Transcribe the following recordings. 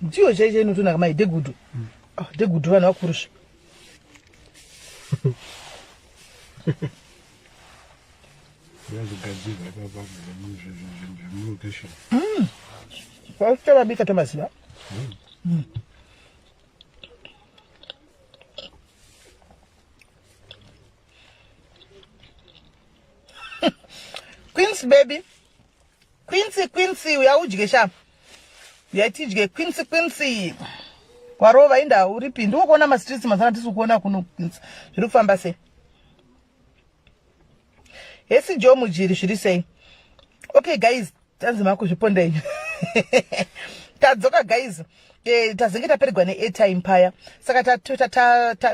Ndiyo chaicho inotonaka mai dhegudu. Ah, dhegudu vanhu vakuru zve. Yazogadzirwa ipapa zvemulokesheni. Kwauchavabika tomaziva. Quincy baby. Quincy Quincy uya udye sha. Uya tidye Quincy Quincy. Warova inda uripi? Ndiko kuona ma streets mazana tisi kuona kuno Quincy. Zviri kufamba sei? Hesi Joe Mujiri zviri sei? Okay guys, tanzi makuzviponda inyu. Tadzoka guys. Eh, tazenge taperegwa ne-airtime paya saka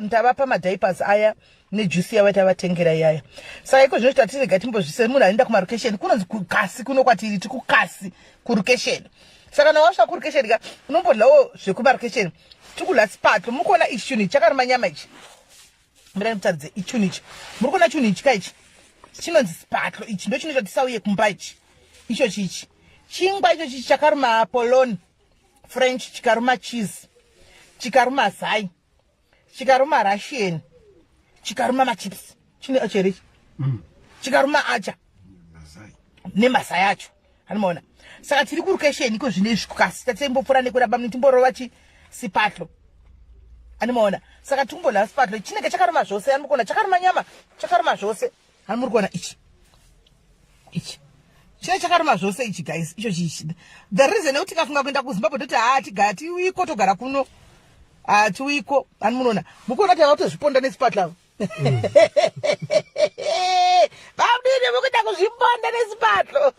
tavapa madiapers aya nejuice yavo yatavatengera iyaya saka iko zvino tatirega timbozvise munhu anoenda kumarokesheni kunonzi kukasi kuno kwatiri tiri kukasi kurokesheni saka kana wasvika kurokesheni ka unombodlawo zvekumarokesheni tiri kudla sipatlo muri kuona ichi chinhu ichi chakaruma nyama ichi mirai ndikutaridze ichunhu ichi muri kuona chinhu ichi ka ichi chinonzi sipatlo ichi ndo chinoita tisauye kumba ichi icho chichi chingwa icho chichi chakaruma poloni french chikaruma cheese chikaruma zai chikaruma russian chikaruma machips chine acha here mm. chikaruma acha nemazai acho anomaona saka tiri kurukesheni iko zvine izvi kukasi tatimbopfuura nekuraba mni timborova chi sipatlo anomaona saka tikumbola sipatlo chinenge chakaruma zvose anokuona chakaruma nyama chakaruma zvose Hani muri kuona ichi ichi chine chakaruma zvose ichi guys icho chichi the reason yekuti tikafunga kuenda kuzimbabwe toti haa tigaya tiuiko togara kuno haa tiuiko hani munoona mukuona kuti vakutozviponda nesipatla avo mm. vamdini mukuita kuzviponda nesipatlo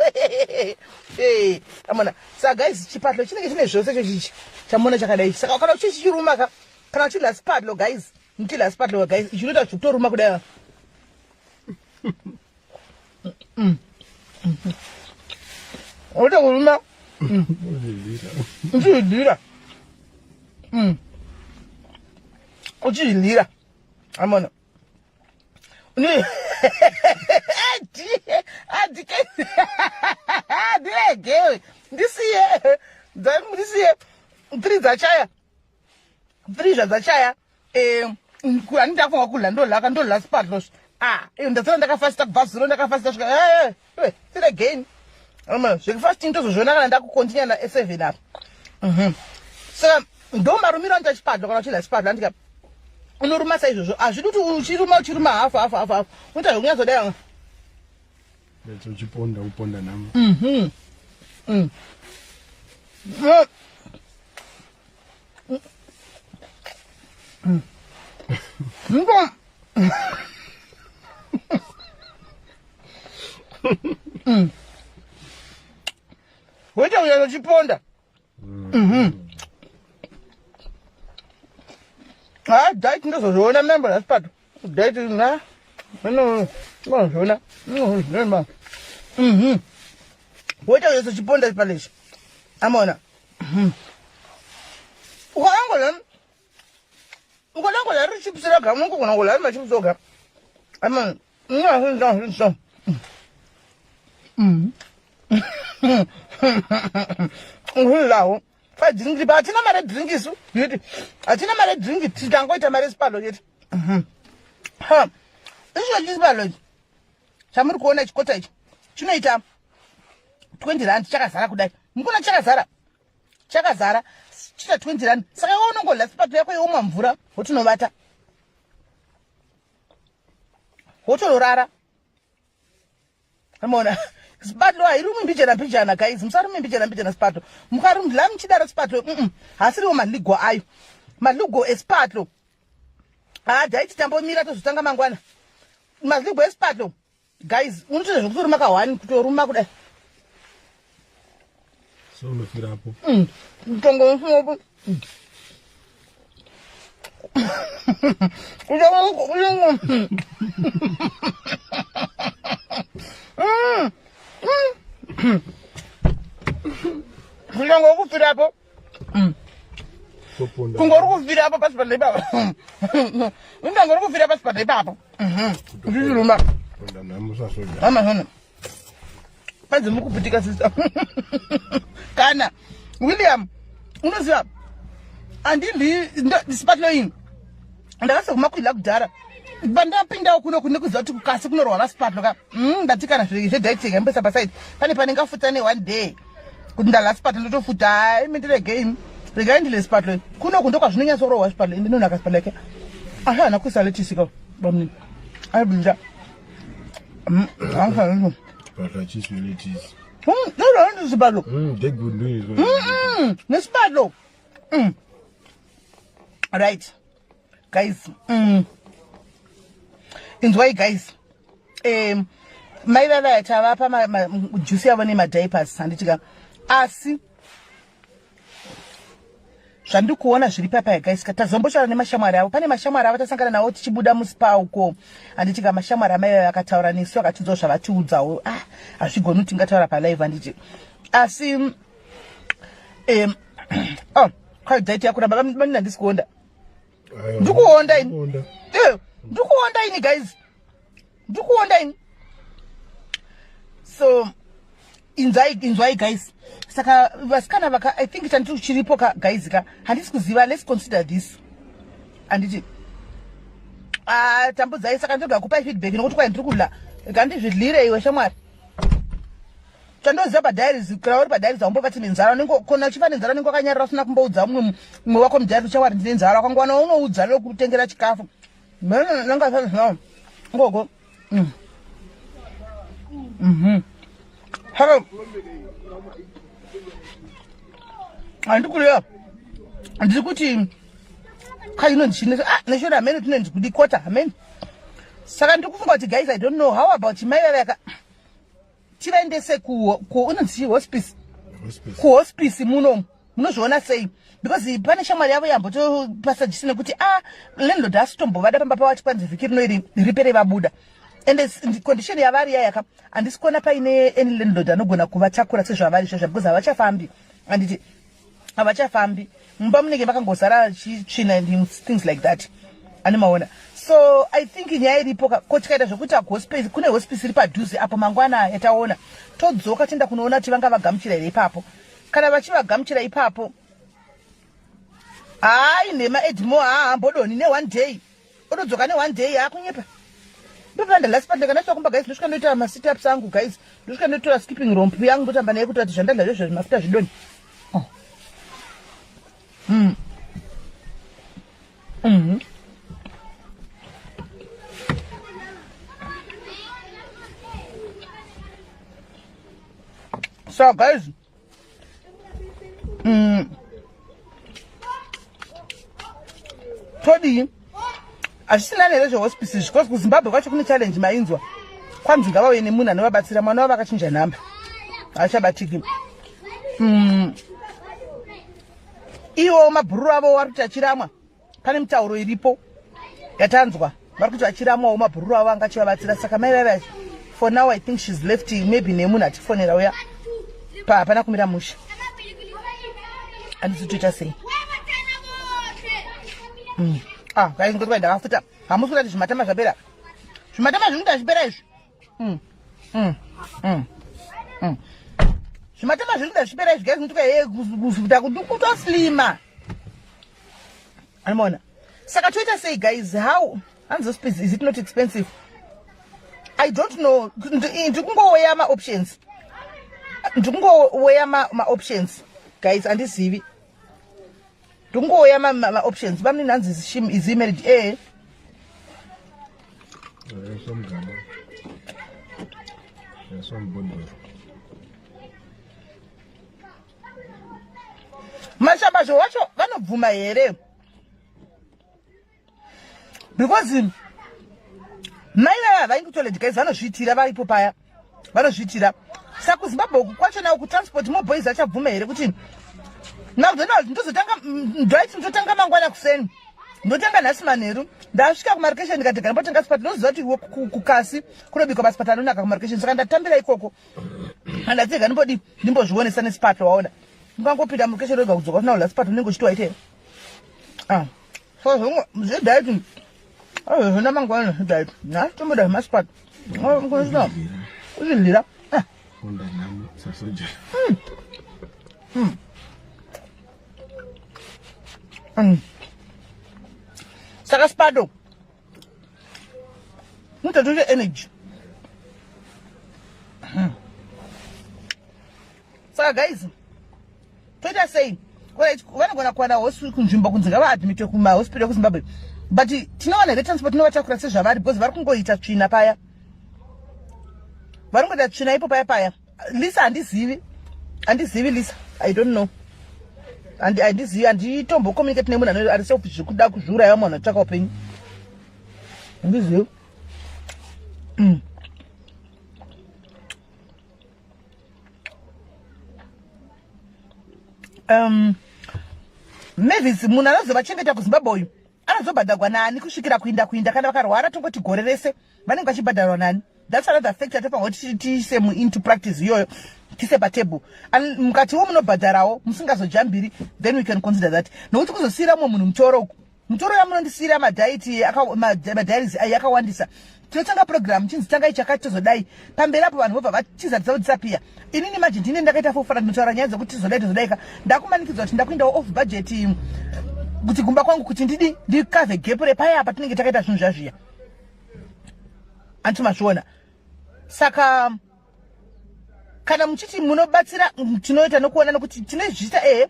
amona saka guys chipatlo chinenge chine zvose icho chichi chamuona chakadai saka kana uchichiruma ka kana uchidla sipatlo guys Mtila sipatlo guys, chinoita zvekutoruma kudai. Unoita kuruma. Uchidlira. Uchidlira. Amona. Une Adi, adi ke. Ndiregewe. Ndisiye. Ndisiye. Three dzachaya. Three zvadzachaya. Eh, ani ndafunga kudla ndodlaka ndodla sipatlo ah iyo ndatsara ndakafasta kubva zuro ndakafasta svika eh, eh, eh still again ama zvekufasting tozozviona kana ndakukontinya na seven apa mhm. saka ndo marumiro anoita chipadlo kana uchidla chipadlo andika unoruma saizvozvo hazvidi kuti uchiruma uchiruma hafu hafu hafu hafu unoita zvekunyatsodaia uchiponda uponda nhamo mhm. mm. Woita uya uchiponda. Mhm. Ah, diet ndozozviona member last Diet na. No, ndozozviona. No, Mhm. Woita uya uchiponda paleshi. Amona. Mhm. Ukaangola ukadangola ri chips rega unongogona kudya ari machips oga. Amona. Lawo padrink pa hatina mari yedrink isu yeti hatina mari yedrink titangoita mari yesipalo chete mhm. ha icho chisipalo ichi chamuri kuona chikota ichi chinoita 20 rand chakazara kudai mukuona chakazara chakazara chita 20 rand saka iwe unongodla sipato yako yomwa mvura wotinovata wotonorara mona sipatlo hairumwi mbijana mbijana guys musarumwe mbijana mbijana sipatlo mukarumdla muchidaro sipatlo mm hasiriwo maligo ayo maligo esipatlo haa daiti tambomira tozotanga mangwana maligo esipatlo guys unotoita zvekutoruma ka one kutoruma kudai so unofirapo mm. tongo mm. Kunyangwe kufirapo kungori kufira apo pasi padai ipapo undangori kufira pasi padai ipapo zvichiruma amazona panzi mukuputika sister kana william Unoziva andidli sipatlo ini. Ndakasoguma kuidla kudhara. Pandapindawo kuno kune kuziva kuti kukasi kunorwa vasipatlo ka. Ndati kana zvedieting yamboisa paside. Pane pandingafuta ne one day. Kuti ndadla sipatlo ndotofuta. Hayi imi ndiregei imi. Regai ndile sipatlo. Kuno kundo kwazvinonyatsorohwa sipatlo. Ndinonaka sipatlo yake. Asi haana kuisa lettuce ka bamunini. Aibinja. Angafanele. Sipatlo hachisi lettuce. Ndozvavanoti sipatlo. Ndegundizvo. Nesipatlo. Right. Guys. Inzwai guys. Mai vavaya tavapa juice yavo nemadiapers handiti ka. Asi zvandiri kuona zviri papa guys ka tazombotaura nemashamwari avo. Pane mashamwari avo tasangana navo tichibuda muspa uko. Handiti ka mashamwari amai vaya vakataura nesu vakatiudzawo zvavatiudzawo. Hazvigoni kuti tingataura palive handiti. Asi oh, kwa diet yakuramba bamni handisi kuonda. Ndikuonda ini. Ndikuonda ini guys. Ndikuonda ini. So inzwai guys. Saka vasikana vaka I think chandiri chiripo ka guys ka handisi kuziva. Let's consider this. Anditi tambudzai saka ndoga kupai feedback nokuti kwai ndiri kudla. Ngandizvidlire iwe shamwari. Chandoziva padiaries, kana uri padiaries haumbovati nenzara, unenge kona uchifa nenzara unenge wakanyarara usina kumboudza mumwe wako mudiary uchawari ndine nzara, wakangowana unoudza lokutengera chikafu. Ngogo. Hello. Handikureva. Ndiri kuti kai inonzi chii? Neshona hamene tinonzi kudi kota hamene. Saka ndiri kufunga kuti guys I don't know how about mai vava tivaendese ku unonzi chii? Hospice. Hospice. Ku hospice muno. Munozviona sei? Because pane shamwari yavo yambotopasa jisi nekuti landlord asitombovada pamba pavo achikwanzi vhiki rino iri ripere vabuda. And condition yavari yayaka handisi kuona paine any landlord anogona kuvatakura sezvavari izvozvo because havachafambi. Handiti havachafambi. Mumba munenge makangozara chitsvina and things like that. Ani maona. So I think nyaya iripo ko tikaita zvekuti hospice, kune hospice iri padhuze apo mangwana yataona. Todzoka tienda kunoona kuti vanga vagamuchira here ipapo. Kana vachivagamuchira ipapo, hayi nhema Edmore haambodoni ne one day. Otodzoka ne one day hakunyepa. Ndopanda last part ndakana kumba guys, ndosvika ndoita ma sit ups angu guys. Ndosvika ndotora skipping rope yangu ndotamba naye kuti zvandadla zvezvo mafuta zvidoni. Oh. So guys, todii? Hazvisina here zvehospice izvi? Because kuZimbabwe kwacho kune challenge mainzwa. Kwanzi ngavauye nemunhu anovabatsira, mwana wavo akachinja nhamba. Haachabatiki. Iwo mabhururu avo vari kuti achiramwa. Pane mitauro iripo yatanzwa. Vari kuti achiramwawo mabhururu avo anga achivabatsira. Saka mai vaiva for now I think she's left maybe nemunhu atifonera uya. Pa hapana kumira mushe. Handisi toita sei? Guys, ngoti ndakafuta. Hamusi kuda kuti zvimatama zvapera. Zvimatama zviri kuda zvipera izvi. Zvimatama zviri kuda zvipera izvi guys, ngoti hey, kufuta kuti kutoslima. Anoona. Saka toita sei guys? How? Hanzi hospice, is it not expensive? I don't know. Ndikungoweya ma options. Ndikungoweya ma options. Guys, andizivi. Ndikungoweya ma options. Bamni nanzi shim is he married? Mashabazho wacho vanobvuma here? Because mai vava havaendi kutoilet guys, vanozviitira varipo paya. Vanozviitira. Saka kuZimbabwe uku kwacho nawo kutransport mo boys achabvuma here kuti McDonald's ndozotanga, ndight ndotanga mangwana kuseni. Ndotanga nhasi manheru. Ndasvika kumarikesheni ndikati gara mbotenga sipati. Ndinoziva kuti kukasi kunobikwa masipati anonaka kumarikesheni. Saka ndatambira ikoko. Andatsega ndimbodi ndimbozvionesa nesipatlo waona. Ungangopinda murikesheni wega kudzoka usina kudya sipatlo unenge uchiti waite. So zvimwe zvedaiti. Zvona mangwana zvedaiti. Nhasi tomboda zvemasipatlo. Kuzvidlira. Honda nhamu sasoja. Saka spado mutotote energy. Saka guys, toita sei? Vanogona kuwana hospital kunzvimbo kunzi ngavaadmitwe kumahospital ekuZimbabwe, but tinowana here transport inovatakura sezvavari? Because vari kungoita tsvina paya, vari kungoita tsvina ipo paya paya. Lisa, handizivi, handizivi Lisa, I don't know, handizivi, handitombokommunicate nemunhu ari self zvekuda kuzviuraya, munhu atsvaka upenyu, handizivi. Mavis, munhu anozovachengeta kuZimbabwe uyu anozobhadharwa nani kusvikira kuinda kuinda? Kana vakarwara, tongoti gore rese vanenge vachibhadharwa nani? That's another factor tofanira kuti tiise into practice iyoyo, tise patable. Mukatiwo munobhadharawo musingazojambiri, then we can consider that, nokuti kuzosiyira mumwe munhu mutoro uku, mutoro yamunondisiyira madiet, madiaries yakawandisa. Tinotanga program chinzi tangai chakati, tozodai pamberi apo, vanhu vobva vachizadzisa kudisappear. Inini manje ndine ndakaita fofana, ndinotaura nyaya dzekuti tizodai, tozodaika. Ndakumanikidzwa kuti ndakuendawo off budget kuti kumba kwangu kuti ndidi ndikavhe gap repaya apa tinenge takaita zvinhu zvazviya, anti mazviona. Saka kana muchiti munobatsira, tinoita nokuona, nokuti tinezviita. Ehe,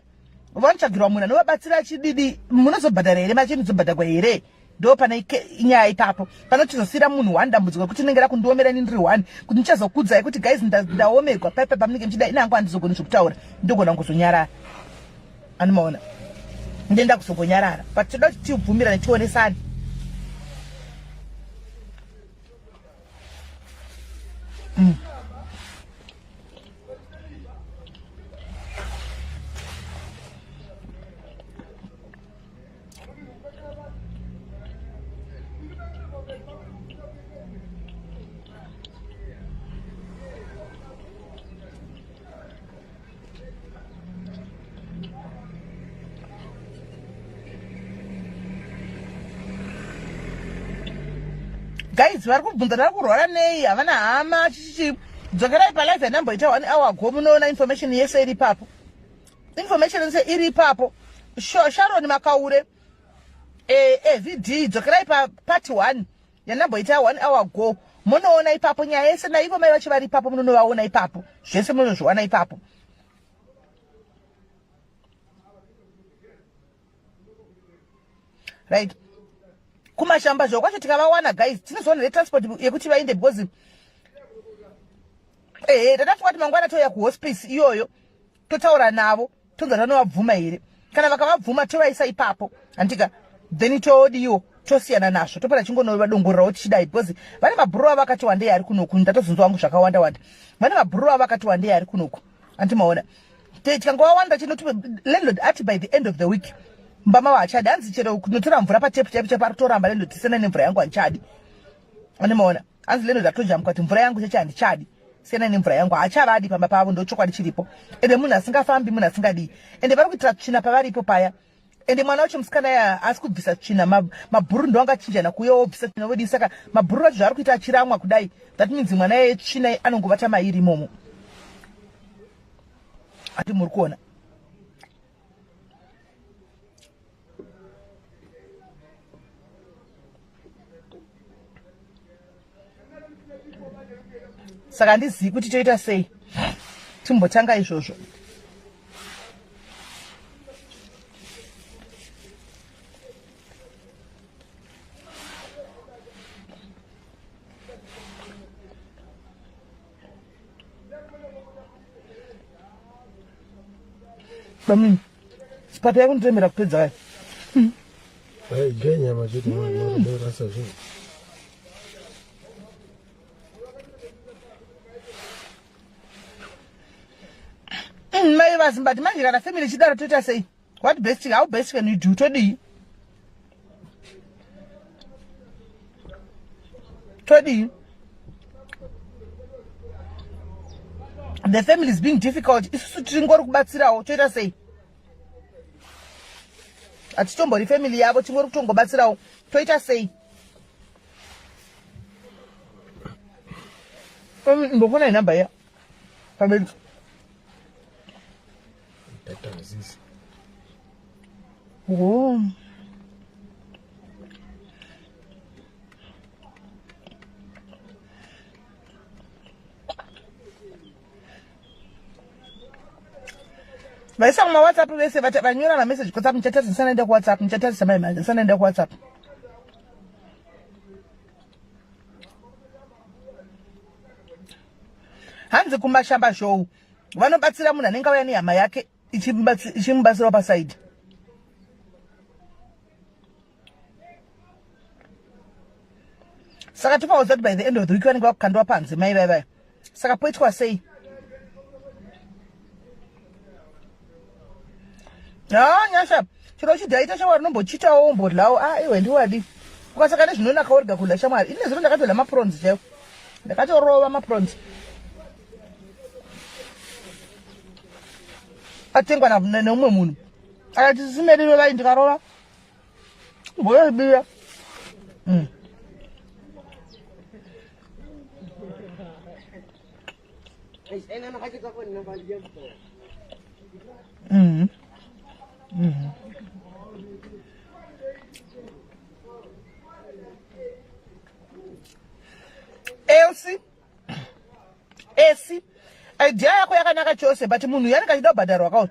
vanotsvagirwa munhu anovabatsira achididi, munozobhadhara here? Machi inozobhadharwa here? Ndo pane nyaya ipapo. Panochizosiyira munhu one dambudziko rekuti rinenge rakundiomera ini ndiri one, kuti ndichazokudzai kuti guys, ndaomerwa paipa pamunenge muchida. Ine hangu handizogoni zvekutaura, ndogona kuzonyarara, anomaona, ndenda kuzongonyarara, but toda kuti tibvumirane, tionesane. Guys, vari kubvunza vari kurwara nei, havana hama, chichichi. Dzokerai palive yandamboita one hour ago, munoona information yese iri ipapo, information yese iri ipapo. Sharon Makaure, evd, dzokerai papart one yandamboita one hour ago, munoona ipapo nyaya yese. Naivo mai vacho vari ipapo, munonovaona ipapo, zvese munozviwana ipapo. Right, kumashamba zvo kwacho tikavawana guys, tinozoona retransport yekuti vaende, because ehe, tatafunga kuti mangwana touya kuhospice iyoyo, totaura navo, tonza tanovabvuma here. Kana vakavabvuma, tovaisa ipapo, handika? Then todiwo tosiyana nazvo, topera chingonovadongorerawo tichidai, because vane mabhuru avo akati wandei ari kunoku. Ndatozonzwa wangu zvakawanda wanda, vane mabhuru avo akati wandei ari kunoku, andimaona. Tikangowawanda chinoti landlord ati by the end of the week mbama vachadi, hanzi chero kunotora mvura patepu chaipo chaipo aritoramba landlord, tisiyana nemvura yangu, handichadi, andimaona. Hanzi landlord atojamuka kuti mvura yangu cheche handichadi, siyana nemvura yangu, haachavadi pamba pavo. Ndo chokwadi chiripo. Ende munhu asingafambi, munhu asingadii, ende vari kuitira tsvina pavaripo paya. Ende mwana wacho musikana ya asi kubvisa tsvina, mabhuru ndo angachinjana kuuya wobvisa tsvina vodii. Saka mabhuru acho zvaari kuita achiramwa kudai, that means mwana yetsvina anongovata mairi imomo, ati muri kuona. Saka handizivi kuti toita sei, timbotanga izvozvo. Bamini, sipata yakunditemera kupedza kai. Dya nyama chete, rasa zvinhu. Mai vazimbati manje kana family chidaro toita sei? What best, how best can we do? Todii? Todii? The family is being difficult, isusu tiringori kubatsirawo, toita sei? Hatitombori family yavo, tingori kutongobatsirawo, toita sei? Mbofona inhamba iya pamberi. Data. Oh. Vaisa kuma WhatsApp vese vanyora ma message WhatsApp ndichatarisa ndisanaenda ku WhatsApp ndichatarisa mai manje ndisanaenda ku WhatsApp. Hanzi kumashamba show vanobatsira munhu anenge auya nehama yake ichimubatsirawo pasaidi. Saka topaudza kuti by the end of the week vanenge vakukandiwa panze mai vai vai. Saka poitwa sei? Ah, Nyasha, chero uchidhaita shamwari unombochitawo wombodlawo. Ah, iwe ndiwadi. Ukasaka nezvinonaka worega kudla shamwari. Ini nezuro ndakatodla maprons chaiwo. Ndakatorova maprons. Atengwa neumwe munhu. Akati simeriro vai ndikarova. Mboyobira. Elsie, Elsie, idea yako yakanaka chose but munhu yanenge achida kubhadharwa kawo.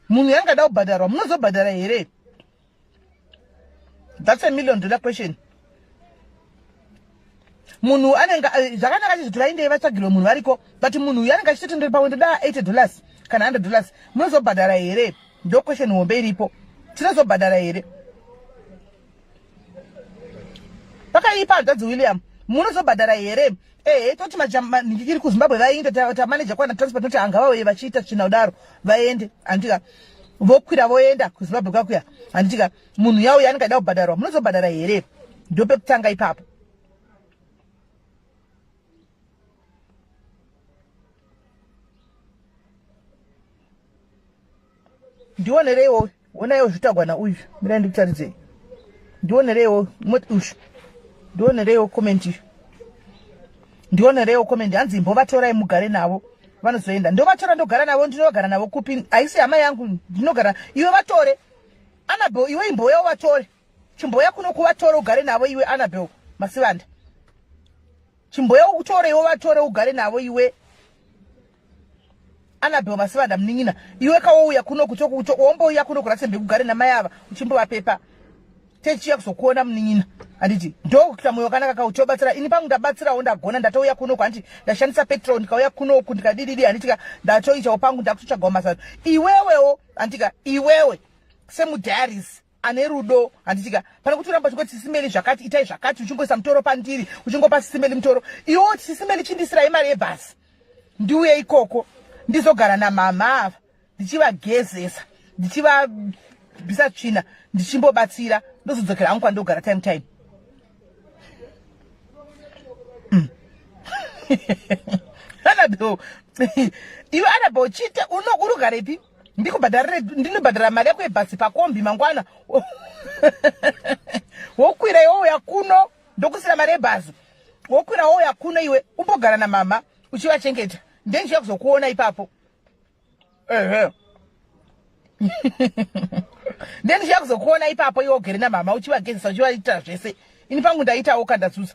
Munhu yanenge achida kubhadharwa, munozobhadhara here? That's a $1 million question. Munhu anenge zvakanaka chizvo vainde vatsvagirwe munhu variko but munhu uyu anenge achitoti ndiri pamwe ndoda $80 kana $100 munozobhadhara here? Ndo question hombe iripo. Tinozobhadhara here? Pakaipa hanzvadzi William, munozobhadhara here? Ehe, toti iri kuZimbabwe vaende tamaneja kwana transport noti angavauye vachiita tsvina kudaro vaende handika vokwira voenda kuZimbabwe kwakuya handitika munhu yauya anenge aida kubhadharwa munozobhadhara here? Ndopekutanga ipapo. Ndionereiwo, onaiwo zvitagwana uyu, mirai ndikutaridzei. Ndionereiwo ushu, ndionereiwo comment iyo, ndionereiwo comment. Hanzi imbovatorai mugare navo vanozoenda. Ndovatora ndogara navo, ndinogara navo kupi? Haisi hama yangu, ndinogara iwe vatore. Annabel, iwe imbouya uvatore, chimboya kuno kuvatore ugare navo iwe Annabel Masivanda, chimboya utore iwe vatore ugare navo iwe Annabel Masivanda munin'ina, iwe kawouya kuno wombouya kuno kuRatsembe kugare namai ava uchimbovapepa techiya kuzokuona munin'ina handiti ndokuita moyo wakanaka ka uchobatsira ini pangu ndabatsirawo ndagona ndatouya kunoku handiti ndashandisa petrol ndikauya kunoku ndikadididi handitika ndatoitawo pangu ndakutotsvagawo mazano iwewewo handitika iwewe semudiaries ane rudo handitika pane kuti uramba uchingoti sisimeli zvakati itai zvakati uchingoisa mutoro pandiri uchingopa sisimeli mutoro iwe woti sisimeli chindisirai mari yebhasi ndiuye ikoko ndizogara namama ava ndichivagezesa ndichivabvisa tsvina ndichimbobatsira ndozodzokera hangu kwandogara time time. Annabel, iwe Annabel chite unogarepi? Ndikubhadharire, ndinobhadhara mari yako yebhasi pakombi mangwana. Wokwira iwe uya kuno, ndokusira mari yebhasi. Wokwira wouya kuno iwe umbogara namama uchivachengeta. Ndendichiya kuzokuona ipapo. Ehe. Ndendichiya kuzokuona ipapo iwe ugere namama uchivagezesa uchivaitira zvese. Ini pangu ndaitawo kandadzusa.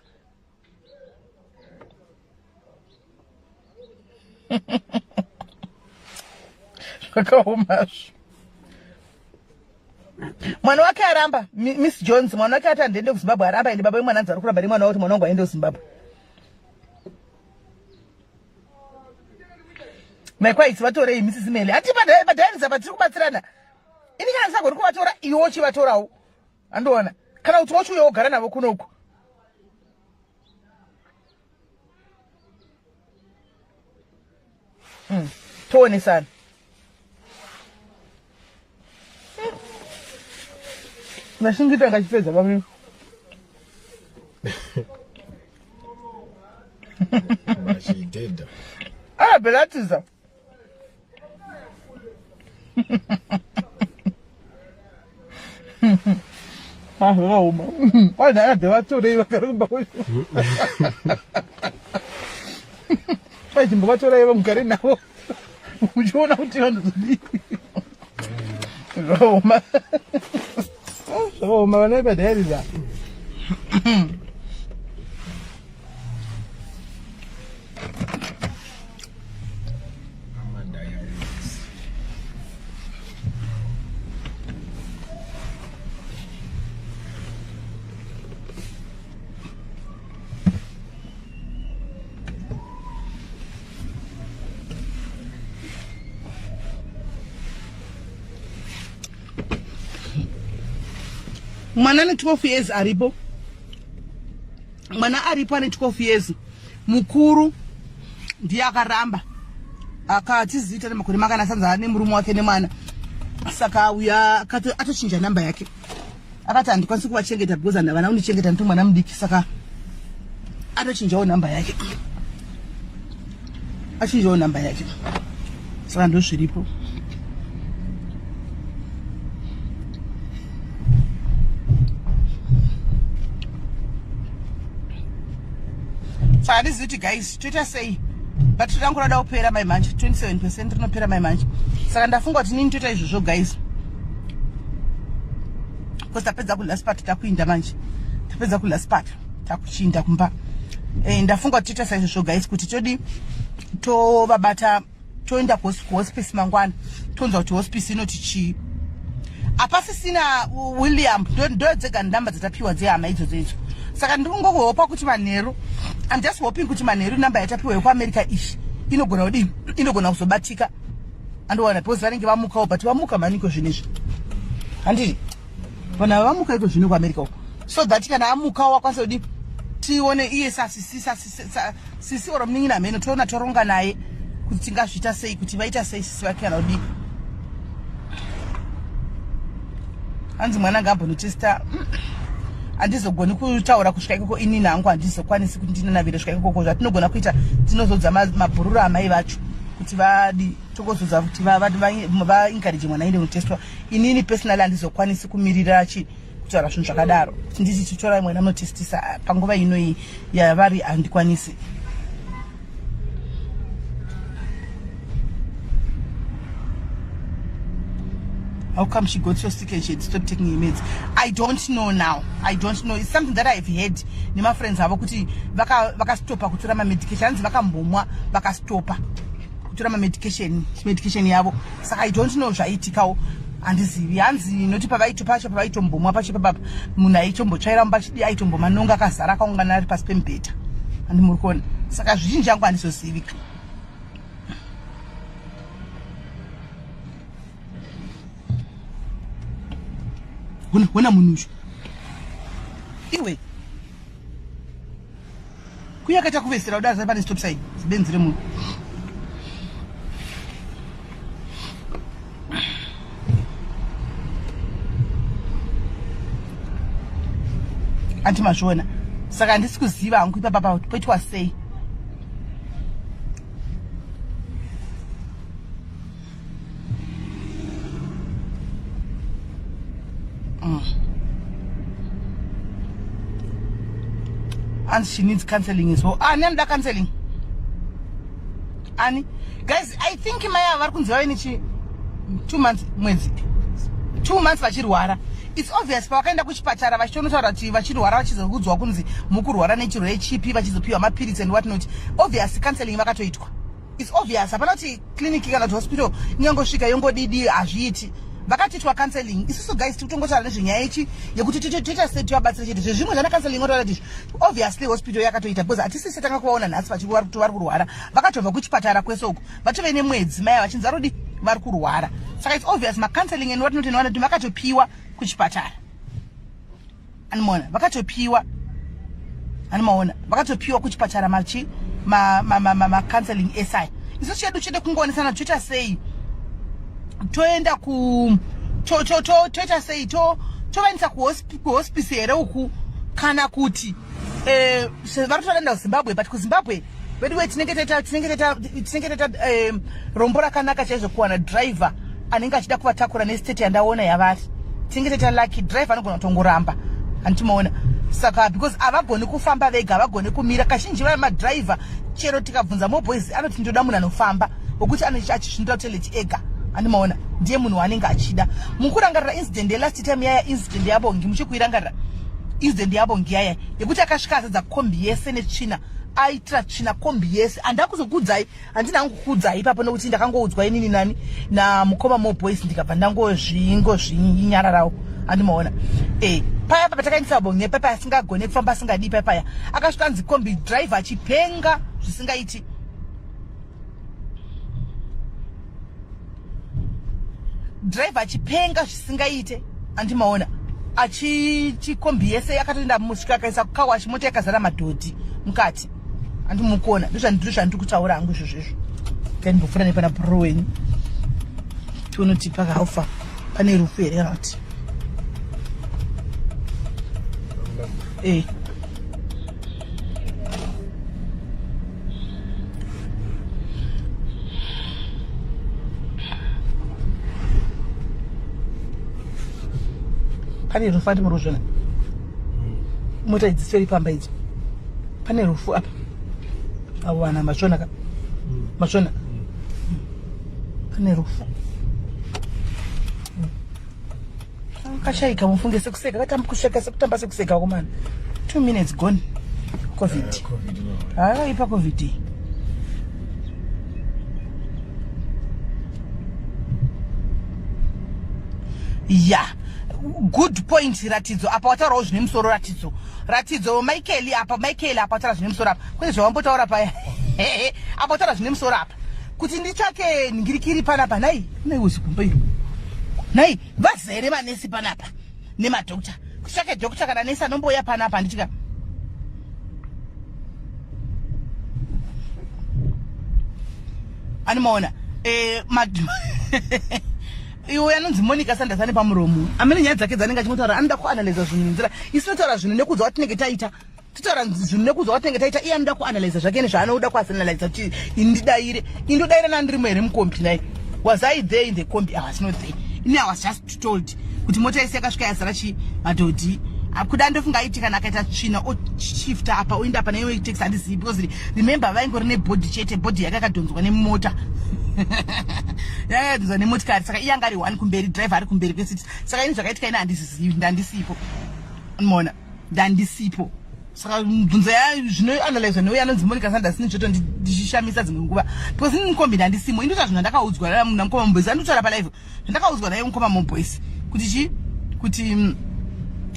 Zvakaomazvo. Mwana wake aramba, Miss Jones, mwana wake ati andiende kuZimbabwe aramba, ende baba vemwana anzi ari kuramba nemwana wake kuti mwana wangu aende kuZimbabwe. Maikwaitsi vatorei Mrs. Meli. Hati padhairiza apa tiri kubatsirana. Ini kana ndisagoni kuvatora iwe uchivatorawo. Andiona. Kana kuti wachiuya wogara navo kunoku. Toonesana. Ndashingita ngachipedza pamwe. Machideda. Ah, belatiza. Ah, zvakaoma. Kwanzi akabve vatorei vakarumba. Vachimbovatorei vamugare navo. Uchiona kuti vanozodii. Zvakaoma. Zvakaoma vana vepadhayari za. Mwana ane 12 years aripo, mwana aripo ane 12 years, mukuru ndiye akaramba akatiziita nemakore makana sanza ane murume wake nemwana, saka uya atochinja namba yake, akati handikwanisi kuvachengeta because handavana kundichengeta ndito mwana mudiki, saka atochinjawo namba yake, achinjawo namba yake, saka ndozviripo. Saka handizivi kuti guys toita sei, but rangu rada kupera mai manje, 27% rinopera mai manje, saka ndafunga kuti nini toita izvozvo guys, because tapedza kulast part, takuinda manje, tapedza kulast part, takuchiinda kumba. Ndafunga kuti toita saizvozvo guys, kuti todi tovabata, toenda kuhospice mangwana, tonzwa kuti hospice inoti chii. Hapasisina William, ndo dzega namba dzatapiwa dzehama idzodzo idzo. Saka ndiri kungohopa kuti manheru, I'm just hoping kuti manheru namba yatapiwa yekuAmerica iyi inogona kudii, inogona kuzobatika, andowana, because vanenge vamukawo. But vamuka maniko zvinezvi, handiti? Vanhu ava vamuka iko zvino kuAmerica uko, so that kana amukawo akwanisa kudii, tione iye sasisi sisi oro munin'ina mheno, toona toronga naye kuti tingazviita sei, kuti vaita sei sisi vake kana kudii. Hanzi mwana ngaambonotesta. Handizogoni kutaura kusvika ikoko inini hangu, handizokwanisi kuti ndinanavire svika ikoko. Zvatinogona kuita, tinozodza mabhururu amai vacho kuti vadi, tongozodza kuti vaencourage mwana aende kunotestwa. Inini personally handizokwanisi kumirira chi kutaura zvinhu zvakadaro, kuti nditi titorai mwana munotestisa panguva inoyi yavari, handikwanisi. How come she got so sick and she had stopped taking her meds? I don't know now. I don't know. It's something that I've heard nemafriends avo kuti vakastopa kutora mamedication. Hanzi vakambomwa, vakastopa kutora mamedication, medication yavo. Saka I don't know zvaitikawo, handizivi. Hanzi noti pavaito pacho pavaitombomwa pacho papapa, munhu aitombotsvaira mumba achidi, aitombomanonga akazara akaungana ari pasi pemubhedha, handi muri kuona? Saka zvizhinji yangu handizozivi. Hona munhu uyu iwe, kuya akaita kuvesera kudaro pane stop sign, zibenzi remunhu. Anti mazviona? Saka handisi kuziva hangu ipapa poitwa sei. And she needs counseling as well. Ani anoda counseling? Ani guys, I think mai ava vari kunzi vave nechi 2 months, mwedzi, 2 months vachirwara. It's obvious pavakaenda kuchipatara vachitonotaura kuti vachirwara, vachizoudzwa kunzi mukurwara nechirwere chipi, vachizopiwa mapiritsi and what not. Obvious counseling vakatoitwa. It's obvious, hapana kuti clinic kana kuti hospital ingangosvika yongodidi, hazviiti. Vakatoitwa counseling. Isusu guys tiri kutongotaura nezvenyaya ichi yekuti toita sei tivabatsire chete. Zvezvimwe zvana counseling otaura kuti obviously hospital yakatoita, because hatisisi tanga kuvaona nhasi vari kurwara. Vakatobva kuchipatara kwese uko, vatove nemwedzi mai vachinzi varodi vari kurwara. Saka it's obvious macounseling and what not and what not vakatopiwa kuchipatara, animaona? Vakatopiwa, animaona? Vakatopiwa kuchipatara machi macounseling esi. Isu chedu chede kungoonesana toita sei, toenda ku toita sei, tovaendesa kuhospice here uku, kana kuti vari kutoenda kuZimbabwe? But kuZimbabwe veduwe tinenge taita rombo rakanaka chaizvo kuwana driver anenge achida kuvatakura nestate yandaona yavari. Tinenge taita lucky, driver anogona kutongoramba, handimaona? Saka because havagoni kufamba vega, havagoni kumira. Kazhinji vaya madriver, chero tikabvunza moboys, anoti ndoda munhu anofamba, wekuti achizvindira toilet ega. Andimaona ndiye munhu waanenge achida. Mukurangarira incident yelast time yaya, incident yabongi, muchikuirangarira incident yabongi yaya yekuti akasvika azadza kombi yese netsvina, aitira tsvina kombi yese. Handina kuzokuudzai, handina hangu kukuudzai ipapo nekuti ndakangoudzwa inini nani namukoma mo boys, ndikabva ndangozvingozvinyararawo. Andimaona e paya papa takaendesa bonge paya asingagone kufamba, asingadii paya paya akasvika anzi kombi driver achipenga zvisingaiti. Driver achipenga zvisingaite, andimaona achikombi yese yakatoenda musvika akaisa kukawashi, mota yakazara madhodhi mukati. Andimukona ndozvandiri kutaura hangu izvozvo izvo. Kandimbopfuura nepana bro wenyu tione kuti pakaufa pane rufu here kana kuti eh. Pane rufu andi muruzvona mota idzi dziseri pamba idzi, pane rufu apa. Avo vana mazvona ka mazvona, pane rufu akashaika mufunge sekuseka katamba kuseka sekutamba sekuseka komana. 2 minutes gone. Covid haakaipa covid. Ya, good point Ratidzo. Apa wataurawo zvine musoro Ratidzo. Ratidzo Michael apa, Michael apa wataura zvine musoro apa, kwete zvawambotaura paya. Apa wataura zvine musoro apa kuti nditsvake nhingirikiri panapa. Nai nai uzikumba iro nai vazere manesi panapa nemadhokta, kutsvake dhokta kana nesi anombouya panapa, handitika? Animaona eh, iwe anonzi Monica Sanders ane pamuromo amene nyaya dzake dzanenge achingotaura, anoda kuanalyza zvinhu nenzira isu tinotaura zvinhu nekuudza watinenge taita, totaura zvinhu nekuudza watinenge taita. Iye anoda kuanalyza zvake nezvaanoda kuanalyza kuti indidaire indodaira nandirimo here mukombi nai. Was I there in the kombi? I was not there ini. I was just told kuti mota yese yakasvika yazara chi madhodhi. Kuda ndofunga aiti kana akaita tsvina oshifta apa oenda apa neiwe taxi, handizivi, because remember vaingori nebhodhi chete, bhodhi yake yakadhonzwa nemota, yakadhonzwa nemotikari. Saka iye anga ari one kumberi, driver ari kumberi kwesiti. Saka ini zvakaitika ini handizizivi, ndandisipo, mona ndandisipo. Saka mibvunzo zvinoanalyzwa neuyo anonzi Monica Sanders nizvoto ndichishamisa dzimwe nguva because ini mukombi ndandisimo. Indoita zvinhu zvandakaudzwa namukoma muboys, anditaura palive zvandakaudzwa naye mukoma muboys kuti chi kuti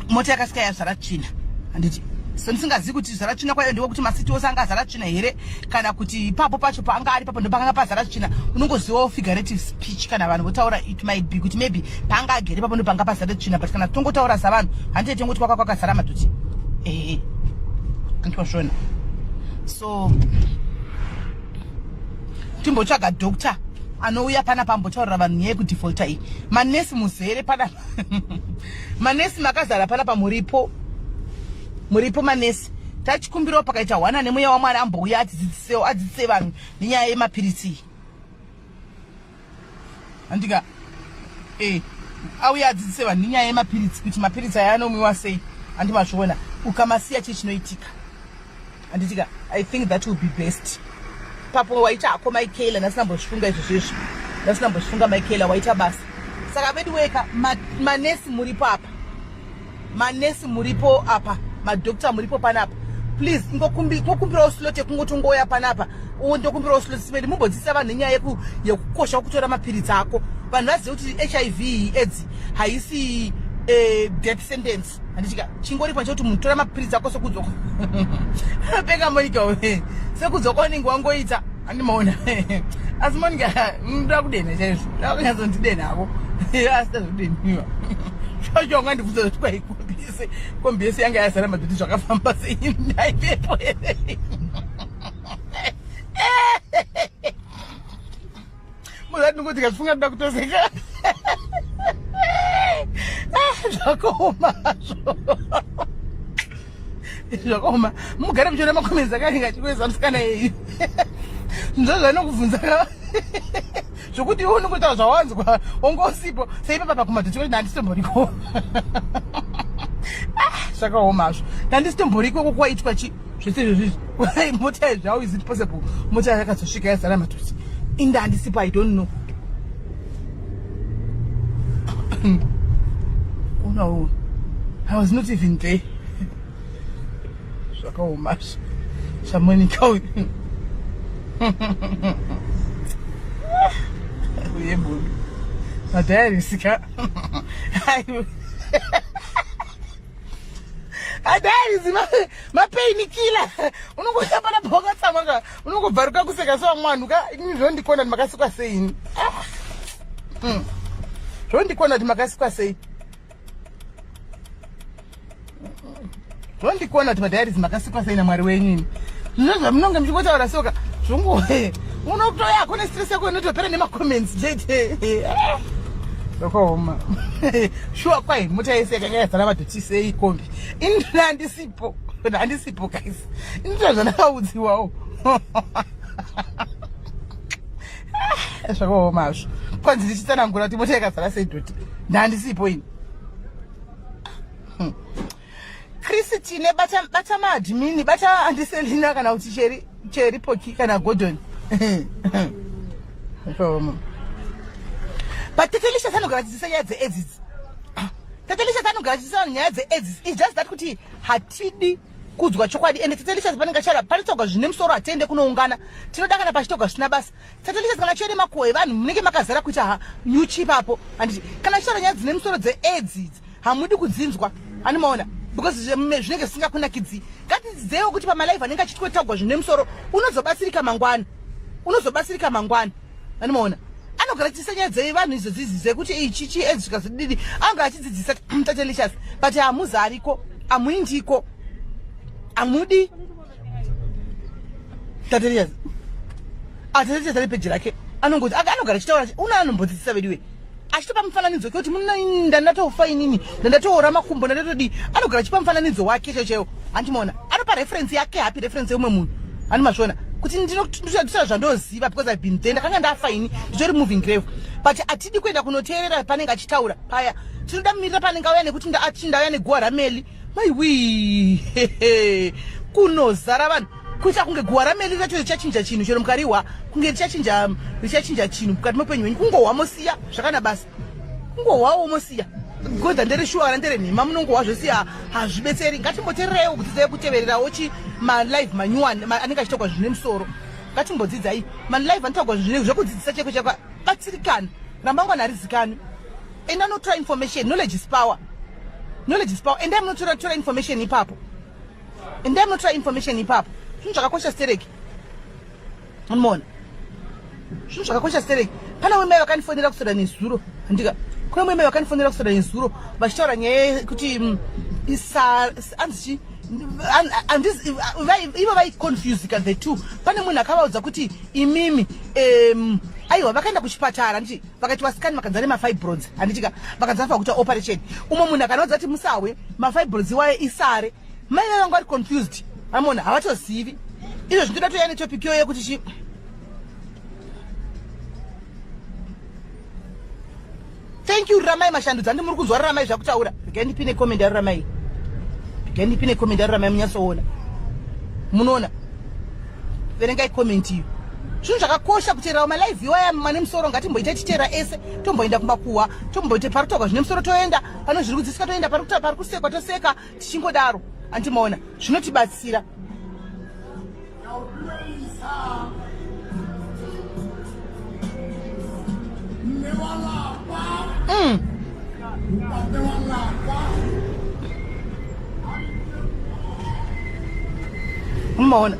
mota yakasvika yazara tsvina, handiti? So ndisingazivi kuti zara tsvina kwayo ndiko kuti masiti ose anga azara tsvina here kana kuti ipapo pacho paanga ari papo ndopakanga pazara tsvina. Unongozivawo figurative speech kana vanhu votaura, it might be kuti maybe paanga agere papo ndopanga pazara tsvina, but kana tongotaura savanhu handite tongoti kwaka kwakazara matuti ehe, anditwazvona. So timbotsvaga doctor anouya panapa ambotaurira vanhu nyaya yekudefaulta iyi. Manesi muzere panapa, manesi makazara panapa, muripo, muripo manesi. Tachikumbirawo pakaita hwana nemweya waMwari ambouya adzidzisewo, adzidzise vanhu nenyaya yemapiritsi iyi, handika? E auya adzidzise vanhu nenyaya yemapiritsi kuti mapiritsi aya anomwiwa sei, handi mazviona? Ukamasiya chii chinoitika, handitika? I think that will be best. Papo waita hako Michaela, ndasina mbozvifunga izvo zvezvo, ndasina mbozvifunga Michaela, waita basa. Saka vedu weka manesi muripo apa, manesi muripo apa, madhokta muripo panapa, please ingokumbirawo slot yekungoti ungouya panapa, ndokumbirawo slot simedi mumbodzidzisa vanhu nenyaya yekukosha kwekutora mapiritsi ako, vanhu vazive kuti HIV AIDS haisi death sentence, handitika? Chingoripo chekuti munhu tora mapiritsi ako sekudzwa peka Monica, sekudzwa kwaunenge wangoita, handimaona? Asi Monica ndoda kudenha chaizvo, ndoda kunyatsondidenhako, asi tazodeniwa chocho ungandibvunza kuti kwai kombi yese, kombi yese yanga yazara madhoti zvakafamba sei, ndaivepo here? Muzati ndingoti kachifunga ndoda kutoseka, zvakaoma hazvo, zvakaoma. Mugare muchiona macomments akanenge achikueza musikana yeyi zvinhu zvanokubvunza ka zvokuti iwe unongotaura zvawanzwa wongosipo seipapa pakumadhoti kuti ndandisitomboriko. Zvakaoma hazvo, ndandisitomboriko kokwaitwa chi zvese izvozvizvi mota izvi. How is it possible mota yakazosvika yazara matusi? Inda handisipo, I don't know. Unawo, I was not even there. Zvakaoma zvaMonica uyu. Uye bodo. Madiaries ka. Madiaries mapainkiller. Unongoita pana pakatsamwa ka. Unongobvaruka kuseka sevamwe vanhu ka. Ini zvondikona kuti makasikwa sei ini. Zvondikona kuti makasikwa sei. Zvondikona kuti madiaries makasikwa sei naMwari wenyu ini. Zvino zvamunonge muchingotaura soka zvongo unotoya kune stress yako inotopera nemacomments chete. Zvakaoma. Shuwa kwai mota yese yakanga yazara madhoti sei kombi. Ini handisipo. Handisipo guys. Ini zvandakaudziwawo. Zvakaoma hazvo. Kwanzi ndichitsanangura kuti mota yakazara sei dhoti. Ndandisipo ini. Christine bata bata maadmini bata andiselina kana kuti cheri cheri poki kana Gordon. Zvakaoma. But Tetelisha anogara achidzidzisa nyaya dzeAIDS idzi. Tetelisha anogara achidzidzisa nyaya dzeAIDS. It's just that kuti hatidi kudzwa chokwadi ende Tetelisha panenge achara panotogwa zvine musoro hatiende kunoungana. Tinoda kana pachitogwa zvisina basa. Tetelisha kana achienda makuhwa evanhu munenge makazara kuita nyuchi ipapo. Handiti kana achitaura nyaya dzine musoro dzeAIDS idzi hamudi kudzinzwa. Animaona because zvinenge zvisingakunakidzi. Ngatidzidzeiwo kuti pamalive anenge achitwetagwa zvine musoro unozobatsirika mangwana. Unozobatsirika mangwana. Animaona anogara achidzidzisa nyaya dzevanhu idzo dzizi dzekuti ichi chi aids zvikazodidi anogara achidzidzisa Tatelicious but hamuzariko hamuindiko hamudi Tatelicious. Tatelicious ane peji rake anongoti anogara achitaura una anombodzidzisa veduwe achitopa mufananidzo kekuti ndandatofa inini ndandatoora makumbo ndandatodii anogara achipa mufananidzo wake chaiwo chaiwo handimaona anopa reference yake hapi reference yeumwe munhu handimazviona kuti ndinotaura zvandoziva because I've been there ndakanga ndafa ini nditori moving grave but hatidi kuenda kunoteerera panenge achitaura paya tinoda mumirira panenge auya nekuti ati ndauya neguwa rameli maiwii kunozara vanhu kuita kunge guwa rameli racho richachinja chinhu chero mukarihwa kunge richachinja richachinja chinhu mukati meupenyu hwenyu kungohwa mosiya zvakana basa kungohwawo mosiya godha ndere shuwa kana ndere nhema munongohwa zvosiya hazvibetseri ngatimboterereiwo kudzidzai kutevererawo chi malive manyuwani anenge achitaurwa zvine musoro ngatimbodzidzai malive anotaurwa zvine zvekudzidzisa cheko cheko batsirikana ramangwana harizikanwi enda unotora information knowledge is power knowledge is power endai munotora tora information ipapo endai munotora information ipapo zvinhu zvakakosha stereki unoona zvinhu zvakakosha stereki pane umwe mai vakandifonera kuswera nezuro handika kune umwe mai vakandifonera kuswera nezuro vachitaura nyaya yekuti anzi ivo vaikonfusika the two pane munhu akavaudza kuti imimi aiwa vakaenda kuchipatara nditi vakati vasikani vakanzi vane mafibroids handitika vakanzi vafanira kuita operation umwe munhu akanoudza kuti musahwe mafibroids iwayo isare mai vave vanga vari confused amona havatozivi izvo zvinoda toya netopic iyoyo yekuti chi thank you ruramai mashandudza ndi muri kunzwa ruramai zvakutaura regai ndipine comment yaruramai regai ndipine comment yaruramai munyatsoona munoona verengai comment iyo zvinhu zvakakosha kuteerera malive iwaya mane musoro ngatimboita tichiteera ese tomboenda kumakuhwa tomboita pari kutaurwa zvine musoro toenda pano zviri kudzidziswa toenda pari kusekwa toseka tichingodaro andimaona zvinotibatsira Unomaona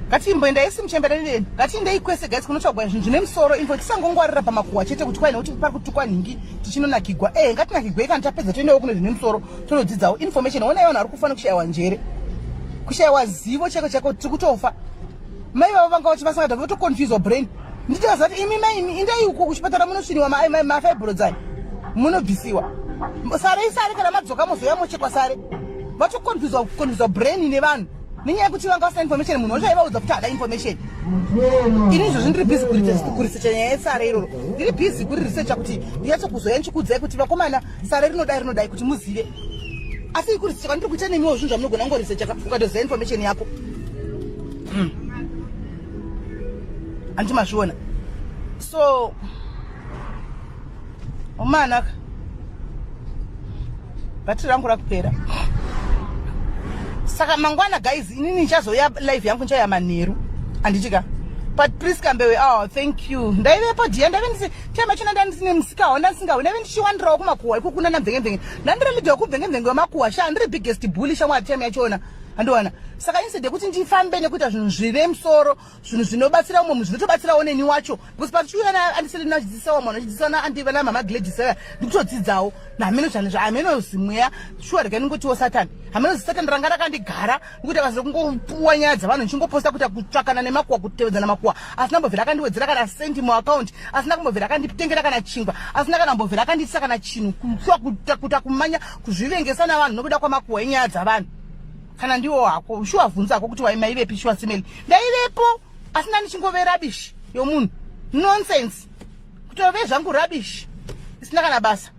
ngatimboenda isi muchembera neni ngatiendei kwese guys kunotsvagwa zvinhu zvine musoro info tisangongwarira pamakuhwa chete kuti kwai nekuti pari kutukwa nhingi tichinonakigwa eh ngatinakigwei kana tapedza toendawo kune zvine musoro tonodzidzawo information onai vanhu vari kufa nekushayiwa njere kushayiwa zivo chako chako tiri kutofa mai vavo vanga vachi vasangada votoconfuswa brain nditovaziva kuti imi mai imi indai uko kuchipatara munosviniwa mafibroids aya munobvisiwa sare isare kana madzoka mozouya mochekwa sare vatoconfuswa confuswa brain nevanhu nenyaya yekuti vanga vasina information munhu wacho aivaudza kuti haada information ini izvozvi ndiri busy kurisecha nyaya yesare iroro ndiri busy kuririsecha kuti ndinyatso kuzoya ndichikuudzai kuti vakomana sare rinodai rinodai kuti muzive asi kurisecha kwandiri kuita nemiwo zvinhu zvamunogona kungorisecha ukatoziva information yako handiti mazviona so Umanaka. Bhatiri rangu rakupera. Saka mangwana guys, inini ndichazouya live yangu ndichauya manheru. Handiti ka? But Priska Mbewe, oh thank you. Ndaivepo dear, ndaive ndisi time yacho ndanga ndisine musika wanda ndisingawi. Ndaive ndichiwandirawo kumakuhwa iko kuna namvenge-mvenge. Ndandiri leader wekubvenge-mvenge wemakuhwa sha, ndiri biggest bully shamwari time yachona. Andiwana. Saka instead yekuti ndifambe nekuita zvinhu zvine musoro, zvinhu zvinobatsira umwe munhu zvinotobatsirawo neni wacho because patichiuya naandisiri nachidzidzisawo mwana achidzidzisa naandi vana mama gladys aya ndikutodzidzawo nameno zvane zvaameno zimweya shuwa rega ndingotiwo satani hameno zisatani ranga rakandigara nekuti akazo kungopuwa nyaya dzavanhu ndichingoposta kuita kutsvakana nemakuwa kutevedzana makuwa asina kumbobvira akandiwedzera kana sendi muaccount asina kumbobvira akanditengera kana chingwa asina kana kumbobvira akandiitisa kana chinhu shuwa kuita kumanya kuzvivengesa navanhu nokuda kwamakuwa enyaya dzavanhu kana ndiwo hako shuwa vhunza hako kuti waimaivepi shuwa simeli ndaivepo asi ndandichingove rubbish yomunhu nonsense kutove zvangu rubbish isina kana basa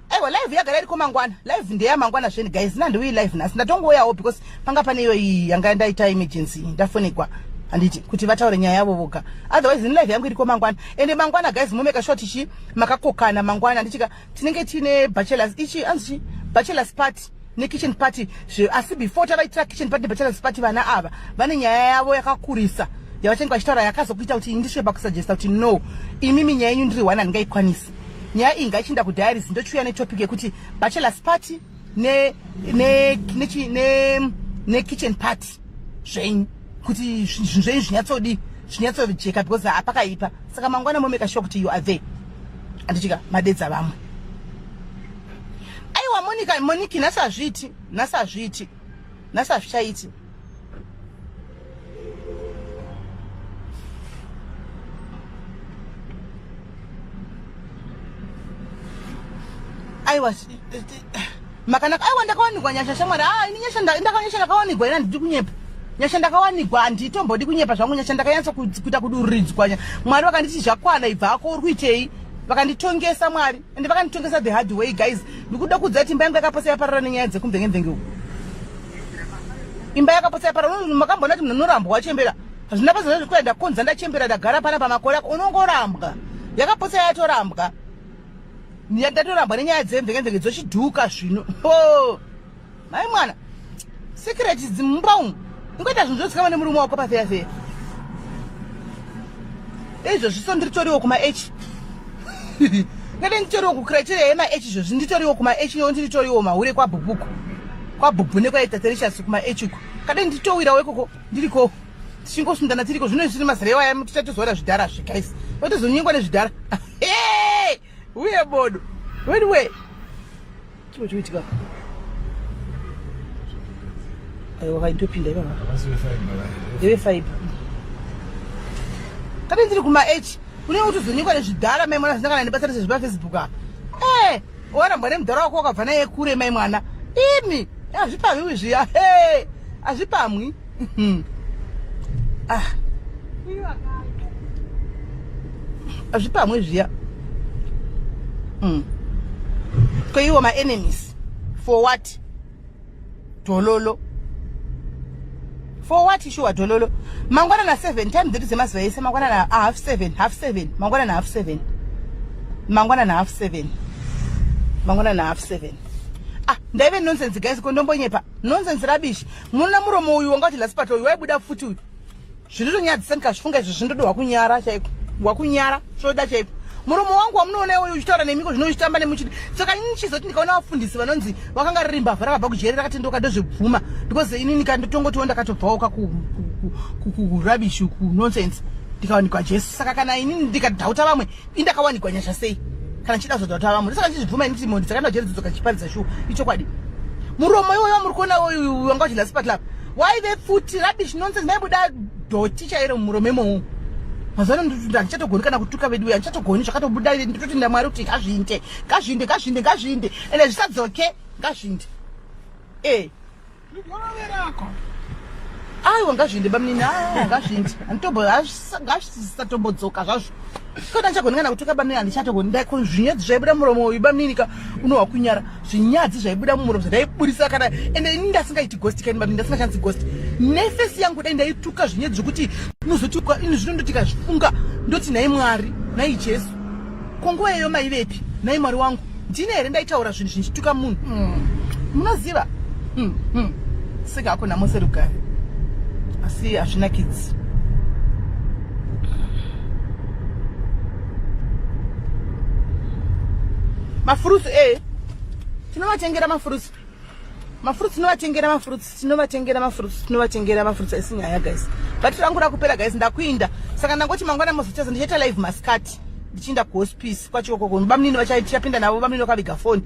aiwa live yagara iriko mangwana live ndeya mangwana zveni guys nandiuyi live nhasi ndatongouyawo because panga pane iyo iyi yanga ndaita emergency ndafonegwa handiti kuti vataure nyaya yavo voga otherwise ini live yangu iriko mangwana ende mangwana guys momeka sure tichi makakokana mangwana ndichika tinenge tiine bachelors ichi anzi chi bachelors party nekitchen party zve asi before tavaitira kitchen party nebachelors party vana ava vane nyaya yavo yakakurisa yavachange vachitaura yakazokuita kuti ndisve pakusuggesta kuti no imimi nyaya yenyu ndiri one handingaikwanisi nyaya iyi ngaichiinda kudiaries ndochiuya netopic yekuti bachelors party ne, ne, ne, ne, ne kitchen party zvenyu kuti zvinhu zvenyu zvinyatsodii zvinyatsojeka because hapakaipa saka mangwana momeka sure kuti you are there andichika madedza vamwe aiwa monica moniki nhasi hazviiti nhasi hazviiti nhasi hazvichaiti aiwa makanaka aiwa ndakawanikwa nyasha shamwari ah ini nyasha ndakanyasha ndakawanikwa ina ndidi kunyepa nyasha ndakawanikwa handitombodi kunyepa zvangu nyasha ndakanyatsa kuita kudururidzwa mwari vakanditi zvakwana ibva ako uri kuitei vakanditongesa mwari ende vakanditongesa the hard way guys ndikuda kuudza kuti imba yangu yakapotsa yaparara nenyaya dzekumvenge-mvenge uku imba yakapotsa yaparara makamboona kuti munhu unorambwa wachembera hazvina basa zvekuti ndakonza ndachembera ndagara pana pamakore ako unongorambwa yakapotsa yatorambwa ndatorambwa nenyaya dzemvenge-mvenge dzochidhuka zvino oh. Mai mwana, secret dzimumba umu. Ingoita zvinhu zvodzikama nemurume wako pafeya feya. Izvozvi so ndiritoriwo kuma H. Ngade nditoriwo ku criteria yema H izvozvi nditoriwo kuma H yo ndiritoriwo mahure kwa bhubuku. Kwa bhubhu nekwaita Teresius kuma H uko. Kade nditowirawo ikoko ndiriko. Tichingosundana tiriko zvino zviri mazera iwaya tichatozoona zvidhara zve guys. Watozonyengwa nezvidhara. Hey! Uye bodo. Anyway. Chimwe chikuitika. Aiwa kaitopinda ipapa. Ndeve fiber. Kati ndiri kuma H. Une utozonyikwa nezvidhara mai mwana zvisina kana nebasa rese zvepa Facebook apa. Eh, warambwa nemudhara wako wakabva naye kure mai mwana. Imi, azvipamwi zviya. Hey, azvipamwi. Ah. Azvipamwe zviya. Mm. Ko iwo ma enemies for what? Dololo. For what sure dololo? Mangwana na 7 time dzedu dzemazuva ese mangwana na half 7, half 7, mangwana na half 7. Mangwana na half 7. Mangwana na half 7. Ah, ndaive nonsense guys ko ndombonyepa. Nonsense rubbish. Munoona muromo uyu wanga kuti lasipato uyu waibuda futi uyu. Zvinotonyadzisa ndikazvifunga izvi zvindoda wakunyara chaiko. Wakunyara zvoda chaiko. Muromo wangu wamunoona iwoyu uchitaura nemiko zvino uchitamba nemuchiti. Saka ini ndichizoti ndikaona vafundisi vanonzi vakanga riri mbavha rakabva kujeri rakatendoka ndozvibvuma because ini ndikandotongotiwo ndakatobvawo ka ku ku ku rubbish ku nonsense ndikawanikwa Jesu. Saka kana ini ndikadhauta vamwe indakawanikwa nyasha sei kana ndichida kuzodhauta vamwe ndosaka ndichizvibvuma ini kuti mhondi dzakaenda kujeri dzodzoka dzichiparidza shuwa ichokwadi muromo iwoyo wamuri kuona uyu wanga uchidya sipatla waive pfuti rubbish nonsense maibuda dhoti chairo mumuromo imomo mazuva ano handichatogoni kana kutuka vedu uye handichatogoni zvakatobuda ndototenda mwari kuti ngazviinde ngazviinde ngazviinde ngazviinde ende zvisadzoke ngazviinde e Aiwa ngazviende bamnini ah, ngazviende anditombo ngazvisatombodzoka zvazvo kana ndichagoni kana kutuka bamnini handichatogoni ndako zvinyadzi zvaibuda muromo uyu bamnini ka unohwa kunyara zvinyadzi zvaibuda mumuromo zvandaiburisa kana ende ini ndasingaiti ghost kaini bamnini ndasingashandisi ghost nefesi yangu dai ndaituka zvinyadzi zvekuti unozoti ini zvino ndoti kazvifunga ndoti nhai mwari nhai jesu. Ko nguva iyoyo maivepi nhai Mwari wangu? Ndini here ndaitaura zvinhu zvinchituka munhu? Hmm. Munoziva? Hmm. Hmm. Seka hako nhamo serugare. Asi hazvinakidzi. Mafurusi eh. Tinovatengera mafurusi. Mafurusi tinovatengera mafurusi. Tinovatengera mafruits, tinovatengera mafruits aisi nyaya guys. But rangu rakupera guys, ndakuinda. Saka ndangoti mangwana mozochaza ndichaita live maskati ndichiinda kuhospice kwacho ikoko. Bamnini vachapinda navo, bamnini vakaviga phone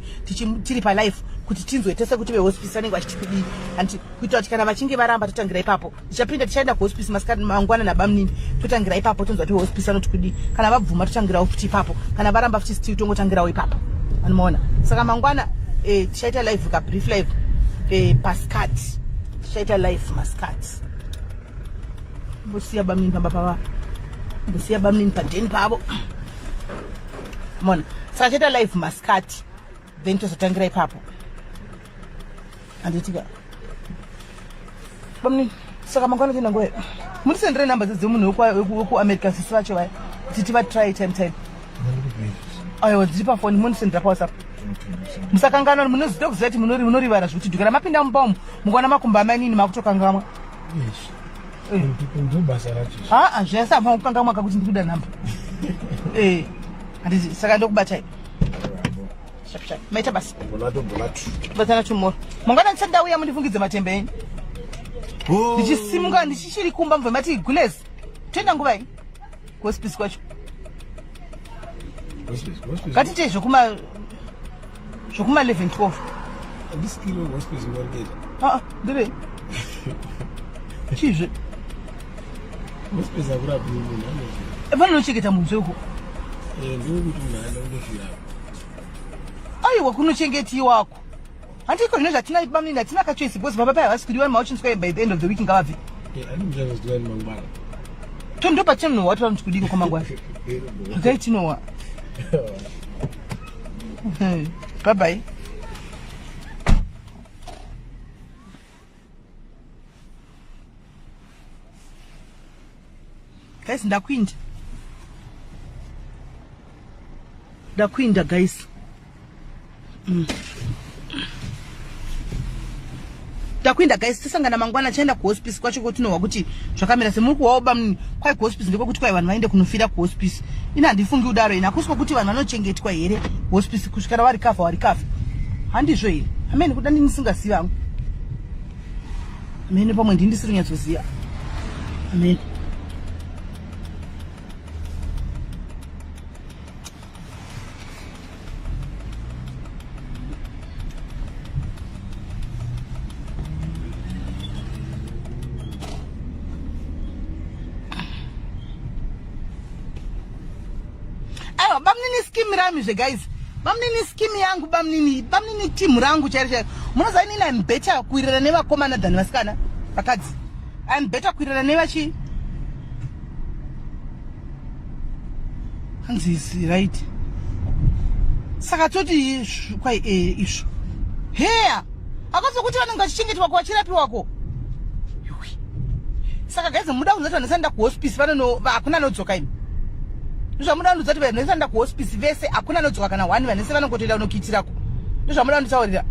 tiri pa live kuti tinzwe tese kuti vehospice vanenge vachiti kudii. Anti kuita kuti kana vachinge varamba totangira ipapo. Ndichapinda tichaenda kuhospice maskati mangwana nabamnini totangira ipapo tonzwa kuti hospice vanoti kudii. Kana vabvuma totangirawo futi ipapo. Kana varamba futi still tongotangirawo ipapo. Anomaona. Saka mangwana eh, tichaita live ka brief live eh, paskati. Tichaita live maskati. Mbosiya bamnini pamba pava. Mbosiya bamnini padeni pavo. Mona. Saka tichaita live maskati. Then tozotangira ipapo. Handitika. Bamnini. Saka mangwana tina nguva. Munisendere number dzemunhu wekuAmerica sisi vacho vaya. Kuti tivatry time time. Aiwa dziri pafoni munisendera pawhatsapp. Musakanganwa munozida kuziva kuti munorivara zvekuti dhukana mapinda mumba umu mukaona makumbo amainini makutokangamwa. Haa zvese hapana kukangamwa kakuti ndikuda nhamba. Eh. Handiti saka ndokubatai. Maita basa. Batana tomorrow. Mangwana ndisati ndauya mundifungidze matembe enyu. Ndichisimuka ndichichiri kumba mubva mati gulezi. Toenda nguvai? Kuhospice kwacho. Ngatiite zvekuma zvekuma 11 12. Ah, ndeve. Chizve. Hospice akurapi munhu anozvi. Vanochengeta munhu zveko. Eh, ndokuti munhu aenda kundofira. Aiwa kunochengetiwako. Handiko zvino zvatina bamnini hatina kachoice because baba paya havasi kudiwa mauchinswa by the end of the week ngavabve. Eh, anenge mangwana. To ndo pachinowa wati vanoti kudiko kwamangwana. Regai tinowa. Bye bye. Guys, ndakuinda. Ndakuinda guys. Takuenda guys tisangana mangwana chaenda kuhospice kwacho kotinohwa kuti zvakamira semuri kuhwawo bamnini kwai kuhospice ndekwekuti kwai vanhu vaende kunofira kuhospice ini handifungi kudaro ini hakusi kwekuti vanhu vanochengetwa here hospice kusvikira warikavha warikavha handizvo here amene kuda ndini ndisingazivi hangu amene pamwe ndini ndisiri kunyatsoziva amene aiwa bamnini scheme rami zve guys bamnini scheme yangu bamnini bamnini team rangu chairo chairo munoziva inini im better kuwirirana nevakomana than vasikana vakadzi im better kuwirirana nevachi hanzi is right saka toti kwai e izvo heya akazi kuti vanenge vachichengetwa ko vachirapiwako saka guys muda kunzati vanhu vasaenda kuhospice vanono hakuna anodzoka imi ndozvamuda kundiudza kuti vanhu vasaenda kuhospice vese hakuna anodzoka kana one vanhu vese vanongotoenda kunokiitirako ndozvamuda kunditaurira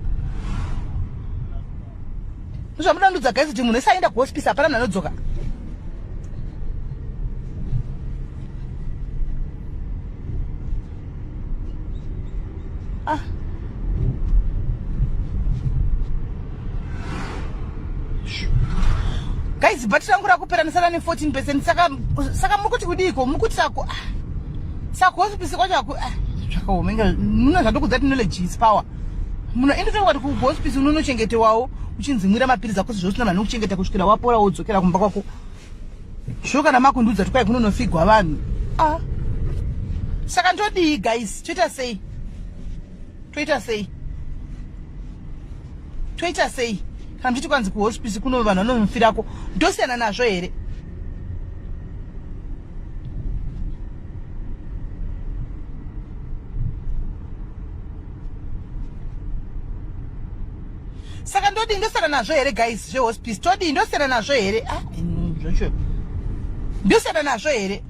Zvamuda ndudza guys kuti munhu wese aenda kuhospice hapana munhu anodzoka. Ah. Guys, bhatiri rangu rakupera ndisara ne 14% saka saka muri kuti kudiiko? Muri kuti sako ah. Saka hospice kwacho aku ah zvakaoma inga muno zvandokudza kuti knowledge is power. Muno ende tokuti kuhospice unonochengetewawo uchinzi mwira mapiritsi ako sezvo usina vanhu vanokuchengeta kusvikira wapora wodzokera kumba kwako. Sho kana makundiudza kuti kwai kunonofigwa vanhu. Ah. Saka ndodii guys? Toita sei? Toita sei? Toita sei? Kana muchiti kwanzi kuhospice kuno vanhu vanonofirako ndosiyana nazvo here? Saka ndodii ndosiyana nazvo here guys zvehospice todii ndosiyana nazvo here ah zvacho ndosiyana nazvo here?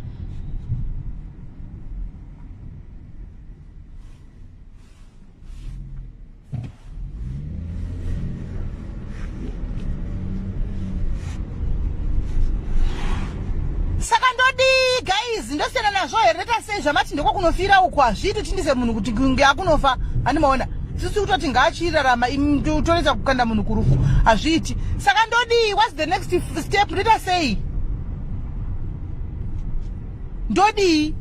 Saka ndodii guys, ndosiyana nazvo here ndoita sei zvamati ndiko kunofira uku hazviiti tindise munhu kuti kunge akunofa handimaona sisi kutoti ngaachirarama toretsa kukanda munhu kurufu hazviiti saka ndodii whats the next step ndoita sei ndodii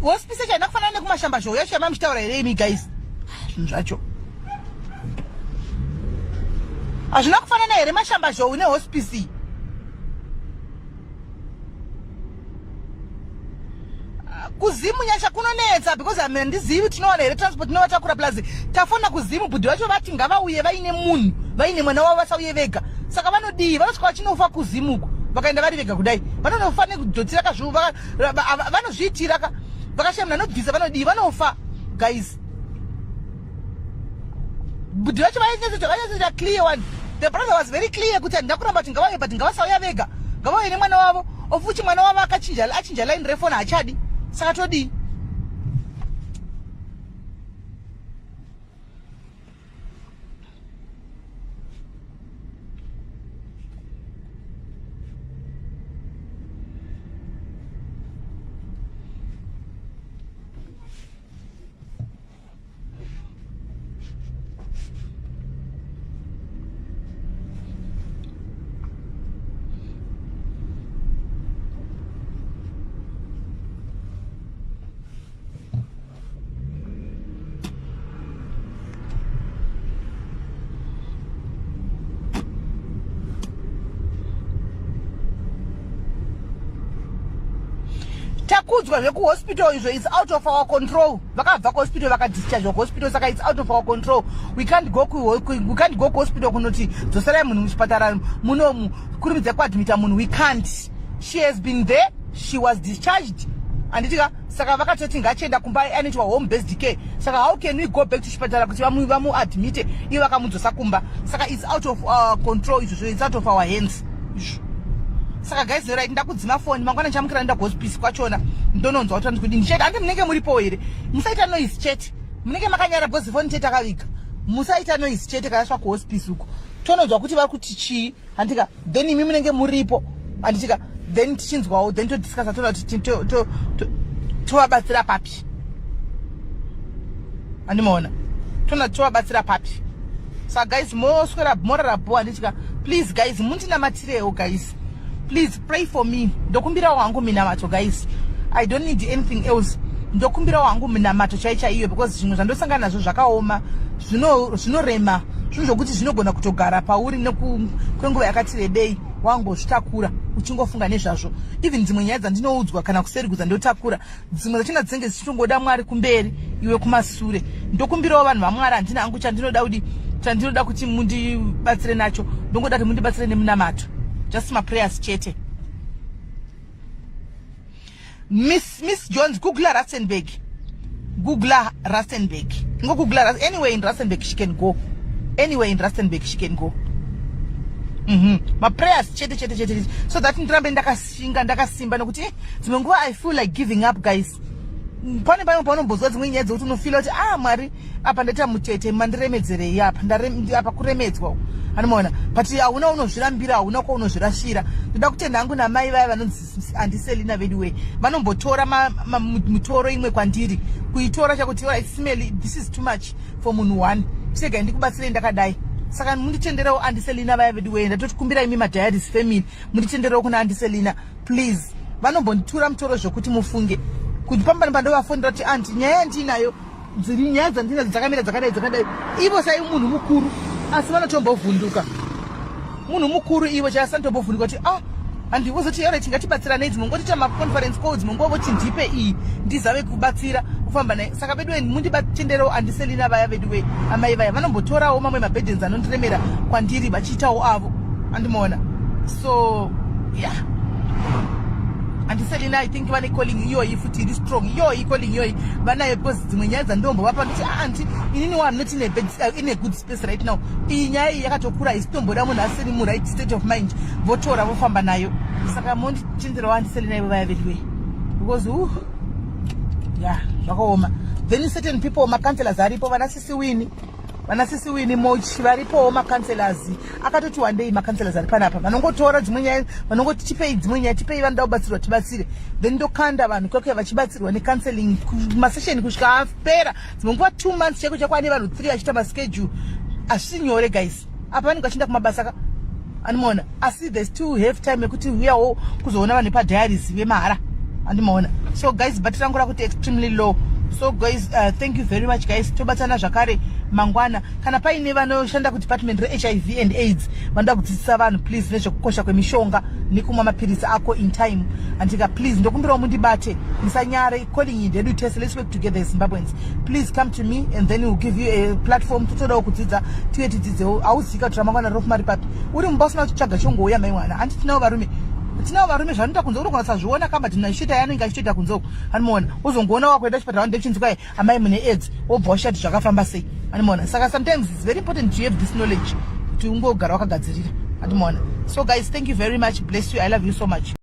hospice chaina kufanana nekumashamba zhou yacho yamamuchitaura here imi guys zvinhu zvacho hazvina kufanana here mashamba zhou nehospice Kuzimu nyasha kunonetsa because handizivi tinowana here transport inovatakura plus tafona kuzimu bhudhi vacho vati ngavauye vaine munhu vaine mwana wavo vasauye vega saka vanodii vanosvika vachinofa kuzimu uko vakaenda vari vega kudai vanonofa nekudhotira kazvu vanozviitira ka vakashaya munhu anobvisa vanodii vanofa guys bhudhi vacho vainyatsoita clear one the brother was very clear kuti handina kuramba kuti ngavauye but ngavasauya vega ngavauye nemwana wavo of which mwana wavo akachinja achinja line refoni haachadi saka todii takudzwa zvekuhospital izvo is out of our control vakabva kuhospital vakadischargwa kuhospital saka its out of our control we can't go we can't go kuhospital kunoti dzoserai munhu muchipatara munomu kurumidza kuadmita munhu we can't she has been there she was discharged anditika saka vakatoti ngachienda kumba anoitwa home based care saka how can we go back to chipatara kuti vamuadmite ivo vakamudzosa kumba saka its out of our control izvozvo its out of our hands izvo saka guys right ndakudzima foni mangwana ndichamukira nda gospis kwachona ndononzwa kuti andikudini chete andi munenge muripo here musaita noise chete munenge makanyara because foni chete akaviga musaita noise chete kana sva kuhospice uko tononzwa kuti vari kuti chii handika then imi munenge muripo handitika then tichinzwawo then todiscussa toona kuti tovabatsira papi andimaona toona tovabatsira papi sa guys moswera morara bho handitika please guys mundinamatirewo guys please pray for me ndokumbirawo hangu minamato guys i don't need anything else ndokumbirawo hangu minamato chai chaiyo because zvimwe zvandosangana nazvo zvakaoma zvinorema zvinhu zvokuti zvinogona kutogara pauri kwenguva yakati rebei wangozvitakura uchingofunga nezvazvo even dzimwe nyaya dzandinoudzwa kana kuseri kudza ndotakura dzimwe dzachona dzinenge dzichitongoda mwari kumberi iwe kumasure ndokumbirawo vanhu vamwari handina hangu chandinoda kudi chandinoda kuti mundibatsire nacho ndongoda kuti mundibatsire nemunamato just maprayers chete miss, miss jones googla rustenburg googla rustenburg ngogoogla anyway in rustenburg she can go anyway in rustenburg she can go mm -hmm. maprayers chete chete chete so that ndirambe ndakashinga ndakasimba nekuti eh, dzimwe nguva i feel like giving up guys pane pamwe paunombozwa dzimwe nyaya dzekuti unofila kuti ah mwari apa ndaita mutete mandiremedzerei apa apa kuremedzwa anomaona but hauna unozvirambira hauna kwaunozvirashira ndoda kutenda hangu namai vaya vanonzi andiselina veduwee vanombotora mutoro imwe kwandiri kuitora chakuti smell this is too much for munhu one chiregai ndikubatsirei ndakadai saka munditenderewo andiselina vaya veduwee ndatotikumbira imi madiaries family munditenderewo kuna andiselina please vanombonditura mutoro zvekuti mufunge kuti pambani pandovafonera kuti anti nyaya yandiinayo dziri nyaya dzandinadzo dzakamira dzakadai dzakadai ivo sai munhu mukuru asi vanotombovhunduka munhu mukuru ivo chaasanotombovhunduka kuti ah handi vozoti alright ngatibatsiranei dzimwe nguva toita maconference call dzimwe nguva voti ndipe iyi ndizave kubatsira kufamba naye saka veduwe mundibatenderawo andiselina vaya veduwe amai vaya vanombotorawo mamwe mabedens anondiremera kwandiri vachiitawo avo andimoona so yeah andiselina i think vane calling iyoyi futi iri strong iyoyi calling iyoyi vanayo because dzimwe nyaya dzandombovapa nditi ah, anti inini wa not in a, bad, in a good space right now iyi nyaya iyi yakatokura isi tomboda munhu asiri muright state of mind votora vofamba nayo saka monditenderawo andiselina ivo vaya veduwe because uh, ya zvakaoma then certain people macounselors aripo vana sisi wini Vana sisi Wini Mochi varipowo, macounselors akatoti wandei, macounselors ari panapa vanongotora dzimwe nyaya, vanongoti tipei dzimwe nyaya, tipei vanoda kubatsirwa, tibatsire. Then ndokanda vanhu kwekuya vachibatsirwa necounseling, masession kusvika apera, dzimwe nguva 2 months chaiko chaiko, ane vanhu 3 achiita maschedule. Hazvisi nyore, guys. Apa vanenge vachienda kumabasa ka, andimaona, asi they still have time yekuti uyawo kuzoona vanhu vepadiaries vemahara, andimaona. So guys, battery rangu rakuti extremely low. So guys, thank you very much, guys. Tobatana zvakare mangwana. Kana paine vanoshanda kudepartment reHIV and AIDS vanoda kudzidzisa vanhu, please, nezvekukosha kwemishonga nekumwa mapirisi ako in time, andika, please ndokumbirawo mundibate, musanyare. Calling ndedu tese. Let's work together as Zimbabweans. Please come to me and then we'll give you a platform. Totodawo kudzidza, tiye tidzidzewo. Hauzika kuti ramangwana rinofuma ripapi. Uri mumba usina kuchitsvaga, chongouya mai mwana. Handi tinavo varume, tinavo varume zvanoita kunze, unogona kusazviona kamba tinashita yaanenge achitoita kunze uko, anomuona, uzongoona wakuenda chipatara, ndechinzi kwai amai mune AIDS, wobva washati zvakafamba sei, anomuona. Saka sometimes it's very important to have this knowledge kuti ungogara wakagadzirira, andimuona. So guys, thank you very much. Bless you. I love you so much.